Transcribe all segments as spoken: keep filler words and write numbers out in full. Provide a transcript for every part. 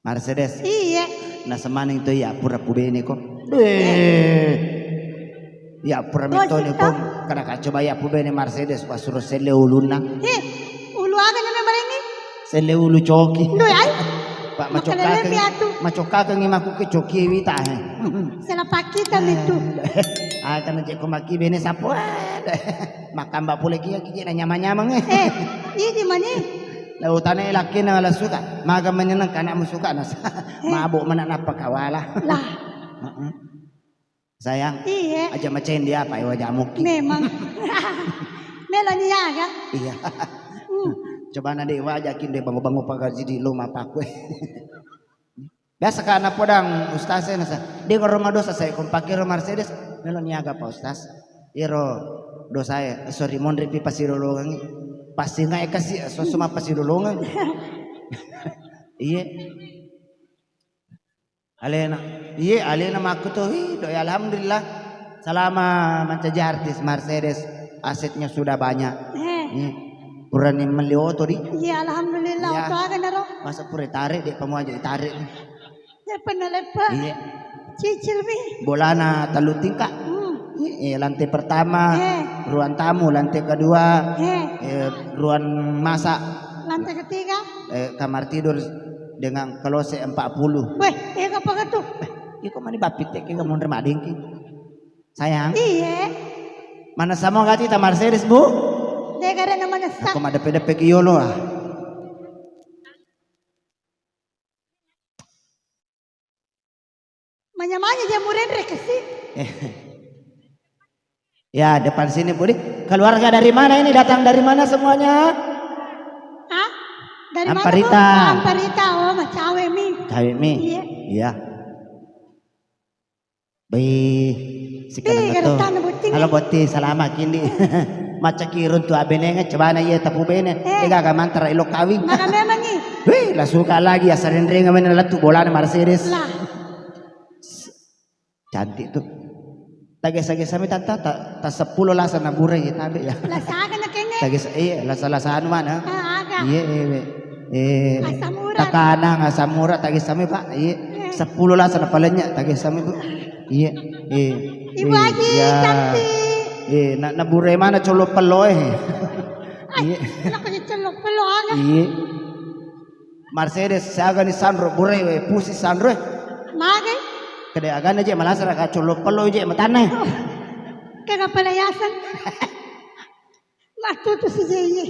Mercedes. Iya. Nasemaneng to iya pura pubene ko. Deh. Iya pura metoni ko. Kada kacoba iya pubene Mercedes, wasuro selle ulunna. Eh, ulu aga nana marengi? Selle ulu coki. Doi ai. Pak, macokkakeng. Makalele piatu. Macokkakeng maku ke coki wita, eh. Salah pakita mitu. Ah, karena cek ko maki bene sapo. Makamba pole kia kiki na nyamang-nyamang, eh. Eh, idi mani. Lau tane lakkena la suka. Maga menyenang kanakmu suka nasa. Eh. Mabuk mana napa kawala. Lah. Heeh. Sayang, iya. Aja macen dia apa, iwa jamuk. Memang. Melo niaga. Iya. Hmm. Coba na dek wajakin dek bangu-bangu pagar jadi lo mapakue. Biasa ka na podang ustaz saya nasa, dek kalau rumah dosa saya kompaki rumah Mercedes, melo niaga Pak Ustaz. Iro dosa ya, sorry mondri pi pasti lolongan. Pasti ngai kasih, so semua pasti lolongan. Iya. Alena, iya, alena makku tuh, hi, doi, alhamdulillah. Selama mancaji artis Mercedes, asetnya sudah banyak. Eh. Iya. Purani melli oto di. Iya, alhamdulillah, iya. Oto aga naro? Masa pura tarik, dek pamu aja tarik. Leppa na leppa. Iya. Cicil mi. Bolana tellu tingkat. Hmm. Iya, lantai pertama, eh, ruang tamu, lantai kedua, eh, eh, ruang masak. Lantai ketiga? Eh, kamar tidur dengan klose empat puluh. Weh, ega apa tu? Eh, iko mani bapit teke kamu nerima dengki. Sayang. Iya. Mana sama gati ta Mercedes, Bu? Dega ada nama nesa. Aku mah depe-depe ki yolo ah. Manya-manya je murenre kasi. Ya, depan sini, Budi. Keluarga dari mana ini? Datang dari mana semuanya? Hah? Dari mana, Amparita. Bu? Oh, Amparita. Oh, macawe mi. Cawe mi. Iya. Iya. Bai, sikanang to. Halo, botting. Halo, botting. Salama kindi. Macaki runtu abenenga cebana iya tapu bene. Eh. Ega ga mantara ilo kawing. Maka memangi. Wih, la suka lagi ya, sarenrenga mena lettu bolana Mercedes. Lah. Cantik tuh. Tagesa-gesa mi tanta, ta, ta seppulo lasa na bura iya tabe ya. Lasa aga na kenge? Tagesa, iya, lasa-lasa anu mana? Ah, aga. Iya, iya, iya. Eh, asam urat. Takanang asam urat tagesa mi, Pak. Iya. Eh. Seppulo lasa na palenya tagesa mi, Bu. Iya. Eh. Ibu Haji, iya. Cantik. Eh, na, na bura mana colo pello eh. Iya. Nak colo pello aga. Iya. Mercedes siaga ni sanro bure we pusi sanro. Mage? Kede agana je malasara ka colo pello je matanna. Oh. Kega pelayasan. Matutu si je iye.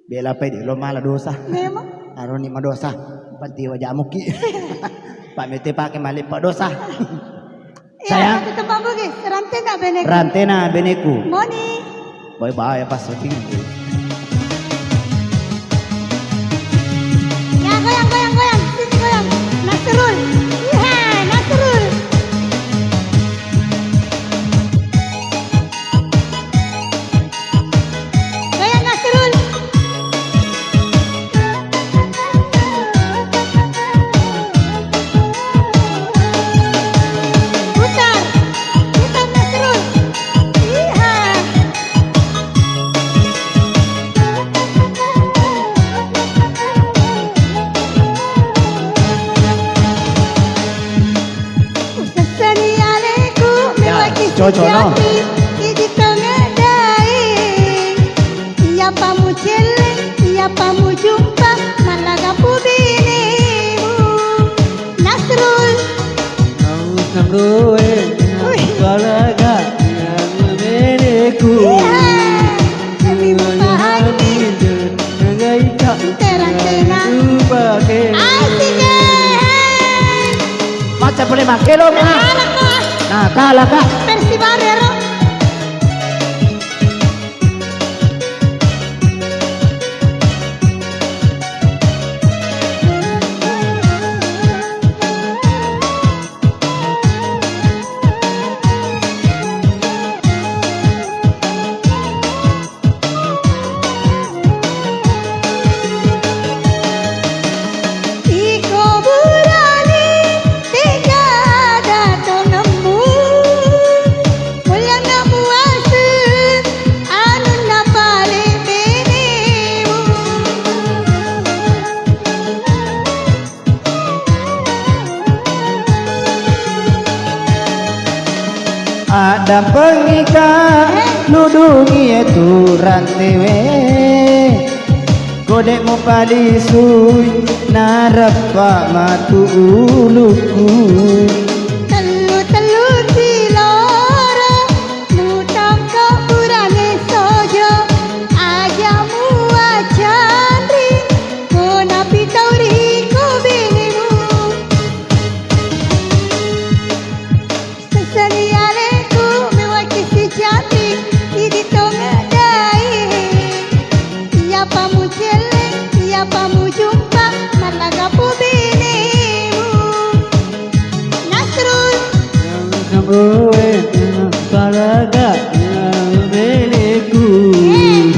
Bela pe di lo mala dosa. Memang. Aroni madosa. Panti wajamuki. Pak mete pake malipa dosa. Iya, sayang. Satu tembang bugis, rantena beneku. Rantena beneku. Moni. Bye-bye, apa syuting? Ya, goyang, goyang, goyang. Sini goyang. Nasrul. Iya, Nasrul. Goyang, Nasrul. Putar, putar, Nasrul. Iya. Usessani aleku, ya, mewaki cocok, no? Sejati, idi tongedai. Iyapa mucelle, iyapa mujumpa, mallaga pubinemu. Nasrul. Nasrul, eh, wih. Mallaga, ya, meneku. Iya. Demi mupahani. Terang-terang. Asik, eh. Macca pole makkelo, Kak. Kalah, Kak. Nah, kalah, Kak. Versi baru, ero. Iko burani tega ada tongemmu. Dampengika, ludungi tu rantewe. Kode mupalisui, nareppa matu uluku. Tellu-tellu tiloro, mutongko burane sojo, aja muacanri, kona pitauri ko benemu. Seseni aleku mewakisi jati, idi tongedai. Iyapa mucelle, iyapa mujumpa, malaga pu benemu. Nasrul. Yang samboe, yang palaga, yang beleku. Eh.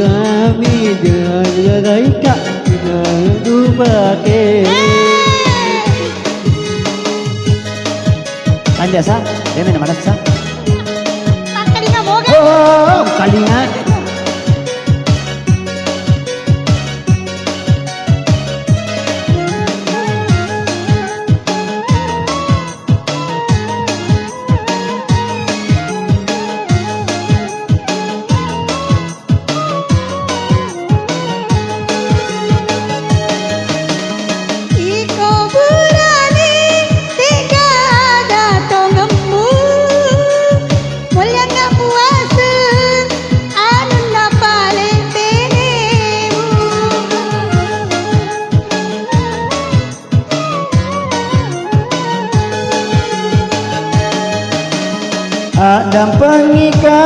Kami jaga-jaga ika, jangan lupa ke. Eh. Kan biasa, dia main mana sih? Kalinga moga. Oh, kalinga. Iko burane tega ada tongemmu, mulianna puaseng anunna pale benemu. Addampengika,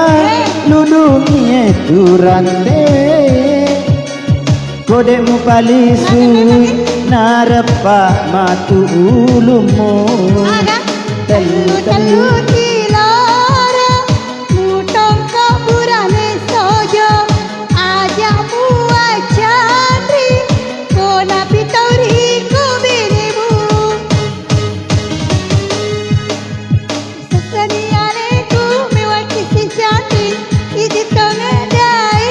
ludungi tu rantewe. Kode mupalisui, nareppa matu ulummu. Aga? Tellu-tellu tiloro, mutongko burane sojo, aja muacanri, kona pitauri ko benemu. Seseni aleku mewakisi jati, idi tongedai.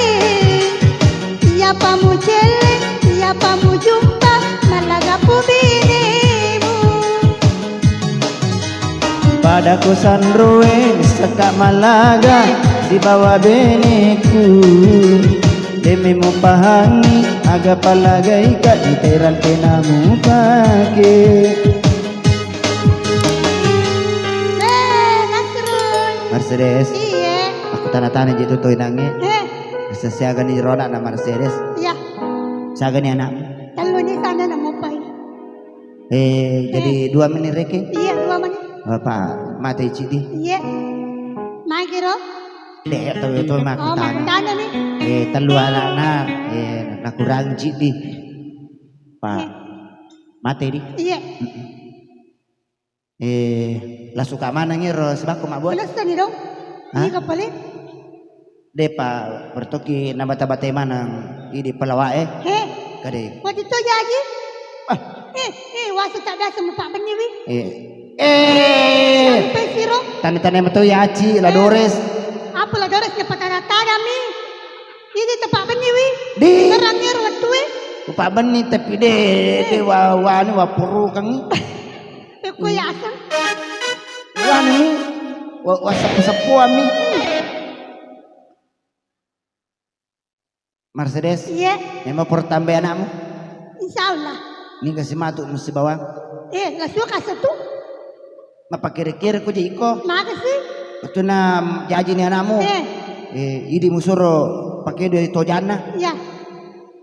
Iyapa mucelle, iyapa mujumpa, malaga pu benemu. Pada kusanroe seka malaga sibawa beneku. Demi mupahangi aga palagaika iterang tena mupake. Eh, Nasrul. Mercedes. Iya. Aku tana-tana je tu toinange. Eh. Sesiaga ni rona na Mercedes. Iya. Siaga ni anak. Tellu ni sana na mopai. Eh, jadi dua menit reke? Iya, dua menit. Bapak mate cidi. Iya. Magi ro? Dek, tahu itu mah. Oh, aku tana. Aku tana ni. Eh, tellu anakna, eh, nakurang cidi. Pak. Iya. Mate di. Iya. Mm-mm. Eh, lasu ka maneng ero sebakku mabbuat. Manessani dong. Hah? Iya, kapale. Depa, pertoki nabata-batai maneng idi pelawa e. He. Kade. Wati to jaji. Ah. Eh, eh, wasi tak biasa mupa benni wi. Eh. Eh. Sampai siro. Tane-tane meto yaci la Dores. Apa la Dores ne patana-tana mi. Idi tepa benni wi. Di. Terang ero wettu e. Upa benni tapi de, de wa, wani wa purukang. Pekko yaseng. Wani, wa, wa seppu-seppuammi. Mercedes. Iya. Memang pertambai anakmu? Insya Allah. Niga si matu mesti bawang? Eh, la suka setu. Mappakere-kere ko je iko. Maga si? Wettunna jaji ni anakmu. Eh. Eh, idi musuro pake dua tojanna. Iya.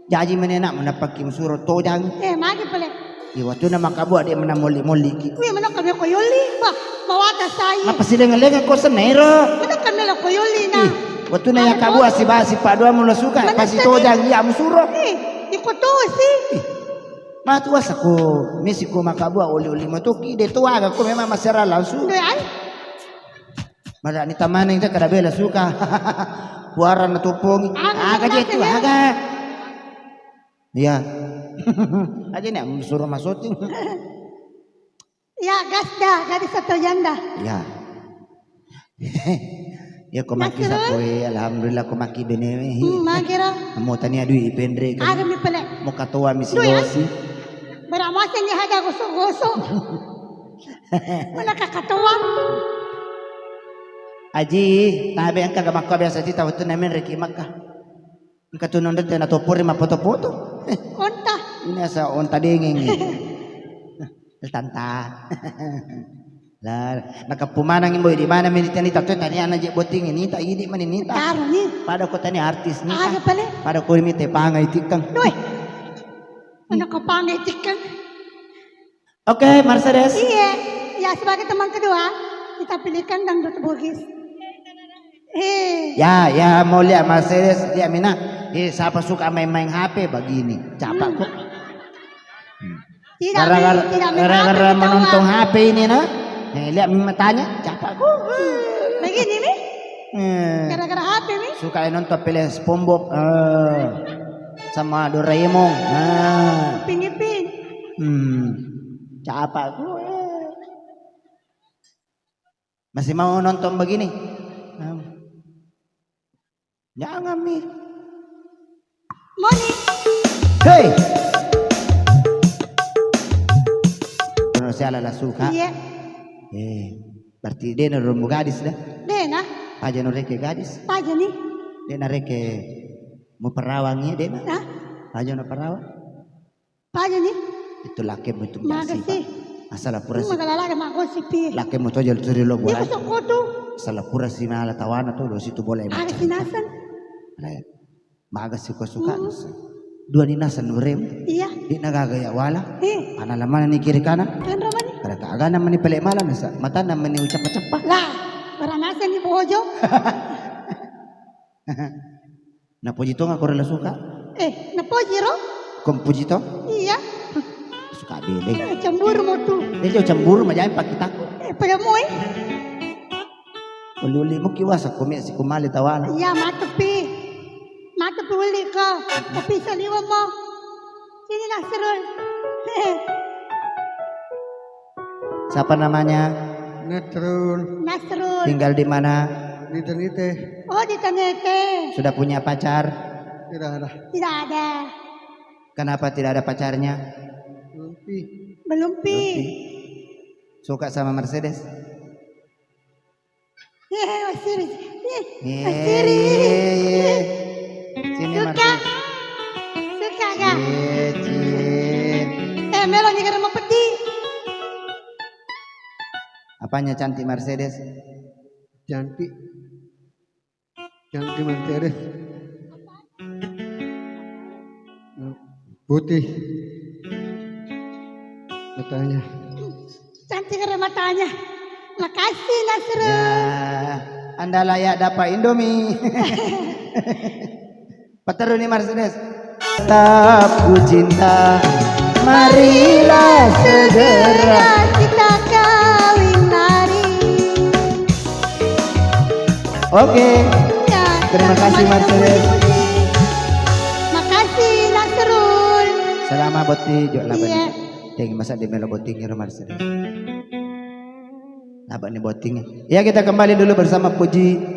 Jaji mani anakmu, nappaki musuro tojang. Eh, magi pale. Iya, wettunna makabua de mena molli-molliki. Wih, mena kami ko yolli, bah, mawata sai. Mapasilenga-lenga ko senero. Mena kami lo ko yolli na. Ih, wettunna ya kabua si basi padua mulo suka, pasi tojang iya musuro. Eh, iko to si. Ih, matu wasa ko misi ko makabua oli-oli matoki de to aga ko memang masera langsung. Doi ai. Mada ni tamane kita kada bela suka. Puara na topongi. Aga je tu, aga. Iya. Aja ni suruh masuting. Ya, gas dah, gadis atau janda. Iya. Ya, ko maki sapoi, alhamdulillah ko maki benewe. Hmm, maki ro. Mau tania dui ipendre kan. Aga mi pele. Mau katoa mi silosi. Beramase ni haja gosok-gosok. Mana kakatoa? Aji, tabe engka ga makko biasa cita wettunna menreki Makkah. Engka tu nonde tena topori mappoto-poto. Eh, onta. Ini asa onta dengeng. Tanta. Lah, nakappu manang imbo di mana meni tani tatto tani ana je botting ni ta idi mani ni ta. Taruni. Pada ko tani artis ni ta. Aga pale? Pada ko mi te pangai tikkang. Doi. Ana ko pangai tikkang. Oke, Mercedes. Iya. Ya, sebagai teman kedua, kita pilihkan dangdut Bugis. Eh. Ya, ya, mau lihat Mercedes, lihat mina. Eh, siapa suka main-main H P begini? Capa kok. Hmm. Tidak, gara-gara, tidak main gara-gara H P kita, menonton Wak. H P ini, nah. Eh, lihat mi matanya, capa kok. Begini, Mi. Eh. Gara-gara H P, Mi. Suka nonton film SpongeBob. Eh. Sama Doraemon. Nah. Upin Ipin. Hmm. Capa kok. Masih mau nonton begini? Nah. Jangan, Mi. Moni. Hei. Kalau saya la suka. Iya. Eh, berarti de na rombo gadis dah. De na. Paja no reke gadis. Paja ni. De na reke mau perawang ya de na. Hah? Paja no perawang. Paja ni? Itu lakemu itu. Maga sih. Asal pura sih. Maga lala ada mago sih pi. Lakemu to jol turi lo bola. Iya, kusok kotu. Asal pura si mala tawana to lo situ bola. Ada si Nasan. Maga sih ko suka. Hmm. Dua ni Nasan urem. Iya. Di na gaga ya wala. Eh. Ana lamana ni kiri kanan. Kan romani. Kada ka agana mani pele mala nasa. Matana mani ucapa-capa. Lah, bara Nasan ni bojo. Napoji tong aku rela suka. Eh, napoji ro? Kom puji tong? Iya. Suka dede. Eh, cemburu mo tu. Dia jauh cemburu, majain pakitaku. Eh, pada mo, eh. Uli-uli muki wasa kumi si kumali tawana. Iya, matepi. Matepi uli ko. Tapi saliwa mo. Sini Nasrul. Siapa namanya? Nasrul. Nasrul. Tinggal di mana? Di Ternate. Oh, di Ternate. Sudah punya pacar? Tidak ada. Tidak ada. Kenapa tidak ada pacarnya? Belum pi. Belum pi. Belum pi. Suka sama Mercedes? Iya, Mas Siri. Iya, Mas Siri. Iya, iya. Sini, suka. Suka, Kak? Iya, Cin. Eh, melo ni karena mau pedih. Apanya cantik Mercedes? Cantik. Cantik Mercedes. Putih matanya. Cantik ada matanya. Makasih, Nasrul. Ya, Anda layak dapat Indomie. Pateruni Mercedes. Tetap ku cinta, marilah segera kita kawin, mari. Oke. Ya, terima kasih, Marcel. Makasih, Nasrul. Salama botting, jo, laban. Iya. Teng masa di melo botting, ya, Marcel. Laban ni botting. Ya, kita kembali dulu bersama Puji.